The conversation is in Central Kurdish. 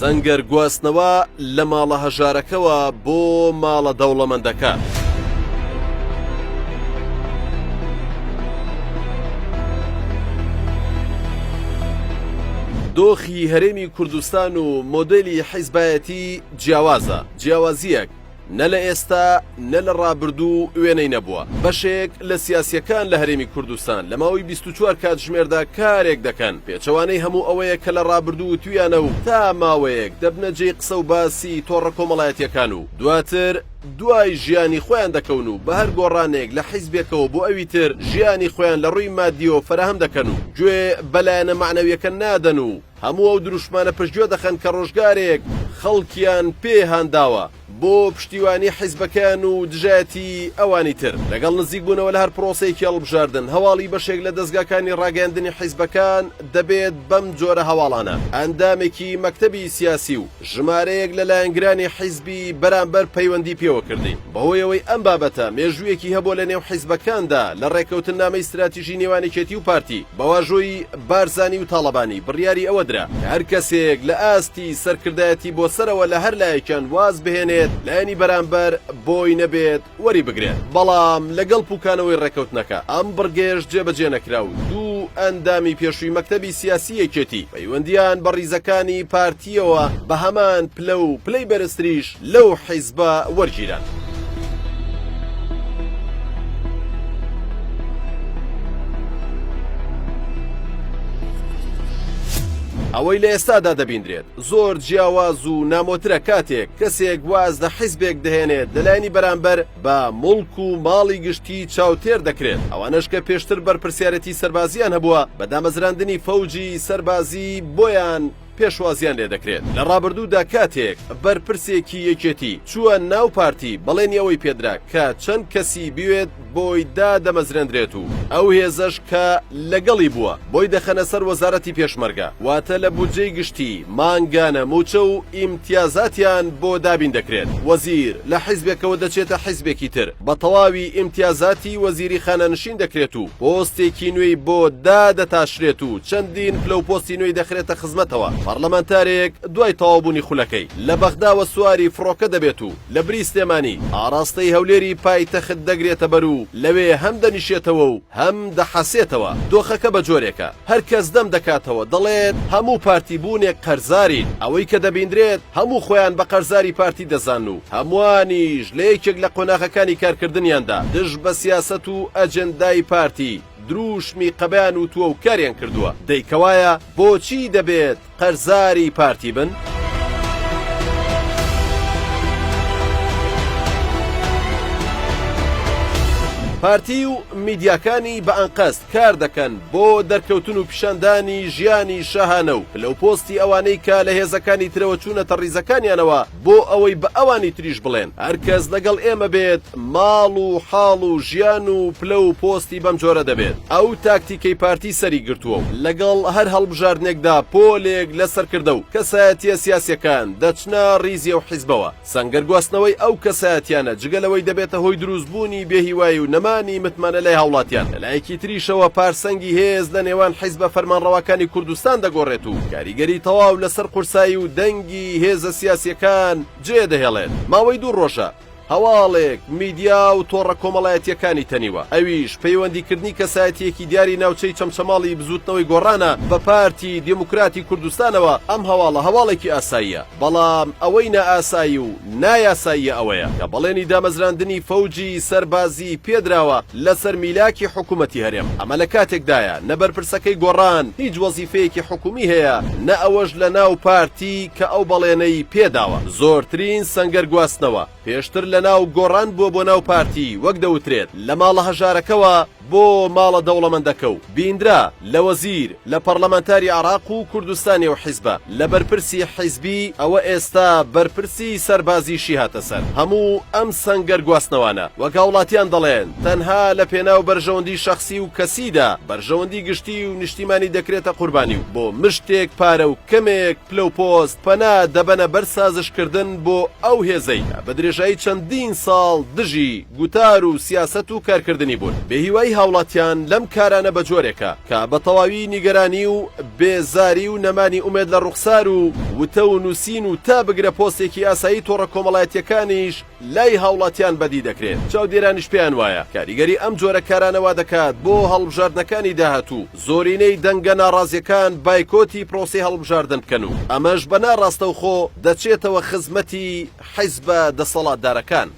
سەنگەر گواستنەوە لە ماڵە هەژارەکەوە بۆ ماڵە دەوڵەمەندەکە. دۆخی هەرێمی کوردستان و مۆدێلی حیزبایەتی جیاوازە، جیاوازییەک نە لە ئێستا نە لە ڕابردوو وێنەی نەبووە. بەشێک لە سیاسییەکان لە هەرێمی کوردستان لە ماوەی 24 کاتژمێردا کارێک دەکەن پێچەوانەی هەموو ئەوەیە کە لە ڕابردوو وتویانە و تا ماوەیەک دەبنە جێی قسە و باسی تۆڕە کۆمەڵایەتییەکان و دواتر دوای ژیانی خۆیان دەکەون و بە هەر گۆڕانێک لە حیزبێکەوە بۆ ئەوی تر ژیانی خۆیان لە ڕووی مادییەوە فەراهەم دەکەن و گوێ بە لایەنە مەعنەوییەکە نادەن و هەموو ئەو دروشمانە پشتگوێ دەخەن کە ڕۆژگارێک خەڵکیان پێ هانداوە بۆ پشتیوانی حیزبەکەیان و دژایەتی ئەوانی تر. لەگەڵ نزیکبوونەوە لە هەر پرۆسەیەکی هەڵبژاردن، هەواڵی بەشێک لە دەزگاکانی ڕاگەیاندنی حیزبەکان دەبێت بەم جۆرە هەواڵانە، ئەندامێکی مەکتەبی سیاسی و ژمارەیەک لە لایەنگرانی حیزبی بەرامبەر پەیوەندی پێوە کردین. بەهۆی ئەوەی ئەم بابەتە مێژوویەکی هەبووە لە نێو حیزبەکاندا لە ڕێککەوتننامەی ستراتیژی نێوان یەکێتی و پارتی، بە واژۆی بارزانی و تاڵەبانی بڕیاری ئەوە درا کە هەر کەسێک لە ئاستی سەرکردایەتی بۆ سەرەوە لە هەر لایەکیان واز بهێنێت لایەنی بەرامبەر بۆی نەبێت وەری بگرێت، بەڵام لەگەڵ پوکانەوەی ڕێککەوتنەکە ئەم بڕگەیەش جێبەجێ نەکرا و دوو ئەندامی پێشووی مەکتەبی سیاسی یەکێتی پەیوەندییان بە ڕیزەکانی پارتییەوە بە هەمان پلە و پلەی بەرزتریش لەو حیزبە وەرگیران. ئەوەی لە ئێستادا دەبیندرێت زۆر جیاواز و نامۆترە کاتێک کەسێک واز لە حیزبێک دەهێنێت لەلایەنی بەرامبەر بە موڵک و ماڵی گشتی چاوتێر دەکرێت ئەوانەش کە پێشتر بەرپرسیارەتی سەربازیان هەبووە بە دامەزراندنی فەوجی سەربازی بۆیان پێشوازیان لێدەکرێت. لە ڕابردوودا کاتێک بەرپرسێکی یەکێتی چووە ناو پارتی بەڵێنی ئەوەی پێدرا کە چەند کەسی بوێت بۆی دادەمەزرێندرێت و ئەو هێزەش کە لەگەڵی بووە بۆی دەخەنە سەر وەزارەتی پێشمەرگە واتە لە بودجەی گشتی مانگانە مووچە و ئیمتیازاتیان بۆ دابین دەکرێت. وەزیر لە حیزبێکەوە دەچێتە حیزبێکی تر بە تەواوی ئیمتیازاتی وەزیری خانەنشین دەکرێت و پۆستێکی نوێی بۆ دادەتاشرێت و چەندین پلە و پۆستی نوێی دەخرێتە خزمەتەوە. پەڕلەمانتارێک دوای تەواوبوونی خولەکەی، لە بەغداوە سواری فڕۆکە دەبێت و لە بری سلێمانی ئاڕاستەی هەولێری پایتەخت دەگرێتەبەر و لەوێ هەم دەنیشێتەوە و هەم دەحەسێتەوە. دۆخەکە بە جۆرێکە هەر کەس دەم دەکاتەوە دەڵێت هەموو پارتی بوونێک قەرزارین. ئەوەی کە دەبیندرێت هەموو خۆیان بە قەرزاری پارتی دەزانن و هەمووانیش لە یەکێک لە قۆناغەکانی کارکردنیاندا دژ بە سیاسەت و ئەجێندای پارتی درووشمی قەبەیان وتووە و کاریان کردووە. دەی کەوایە بۆچی دەبێت قەرزاری پارتی بن؟ پارتی و میدیاکانی بە ئەنقەست کار دەکەن بۆ دەرکەوتن و پیشاندانی ژیانی شاهانە و پلە و پۆستی ئەوانەی کە لە هێزەکانی ترەوە چوونەتە ڕیزەکانیانەوە بۆ ئەوەی بە ئەوانی تریش بڵێن هەر کەس لەگەڵ ئێمە بێت ماڵ و حاڵ و ژیان و پلە و پۆستی بەم جۆرە دەبێت. ئەو تاکتیکەی پارتی سەری گرتووە و لەگەڵ هەر هەڵبژاردنێکدا پۆلێک لە سەرکردە و کەسایەتییە سیاسییەکان دەچنە ڕیزی ئەو حیزبەوە. سەنگەر گواستنەوەی ئەو کەسایەتیانە جگە لەوەی دەبێتە هۆی دروستبوونی بێهیوایی و نەمانی متمانە لای هاوڵاتیان، لە لایەکی تریشەوە پارسەنگی هێز لە نێوان حیزبە فەرمانڕەواکانی کوردستان دەگۆڕێت و کاریگەری تەواو لەسەر قورسایی و دەنگی هێزە سیاسیەکان جێدەهێڵێت. ماوەی دوو ڕۆژە هەواڵێک میدیا و تۆڕە کۆمەڵایەتییەکانی تەنیوە، ئەویش پەیوەندیکردنی کەسایەتییەکی دیاری ناوچەی چەمچەماڵی بزووتنەوەی گۆڕانە بە پارتی دێموکراتی کوردستانەوە، ئەم هەواڵە هەواڵێکی ئاساییە، بەڵام ئەوەی نائاسایی و نایاساییە ئەوەیە کە بەڵێنی دامەزراندنی فەوجی سەربازی پێدراوە لەسەر میلاکی حکومەتی هەرێم، ئەمە لە کاتێکدایە نە بەرپرسەکەی گۆڕان هیچ وەزیفەیەکی حکومی هەیە نە ئەوەش لە ناو پارتی کە ئەو بەڵێنەی پێداوە. زۆرترین سەنگەر گواستنەوە پێشتر لە ناو گۆڕان بووە بۆ ناو پارتی وەک دەوترێت لە ماڵە هەژارەکەوە بۆ ماڵە دەوڵەمەندەکە و بینرا لە وەزیر لە پەڕلەمانتاری عێراق و کوردستانی ئەو حیزبە لە بەرپرسی حیزبی ئەوە ئێستا بەرپرسی سەربازیشی هاتە سەر هەموو ئەم سەنگەر گواستنەوانە وەک هاوڵاتیان دەڵێن تەنها لە پێناو بەرژەوەندی شەخسی و کەسیدا بەرژەوەندی گشتی و نیشتیمانی دەکرێتە قوربانی و بۆ مشتێک پارە و کەمێک پلە و پۆست پەنا دەبەنە بەر سازشکردن بۆ ئەو هێزەی کە بە درێژایی چەندین ساڵ دژی گوتار و سیاسەت و کارکردنی بوون. بێهیوایی. کاردانەوەی هاوڵاتیان لەم کارانە بە جۆرێکە کە بە تەواوی نیگەرانی و بێزاری و نەمانی ئومێد لە ڕوخسار و وتە و نووسین و تا بگرە پۆستێکی ئاسایی تۆڕە کۆمەڵایەتیەکانیش لای هاوڵاتیان بەدی دەکرێت، چاودێرانیش پێیان وایە کاریگەری ئەم جۆرە کارانە وادەکات بۆ هەڵبژاردنەکانی داهاتوو زۆرینەی دەنگە ناڕازیەکان بایکۆتی پرۆسەی هەڵبژاردن بکەن و ئەمەش بە ناڕاستەوخۆ دەچێتەوە خزمەتی حیزبە دەسەڵاتدارەکان.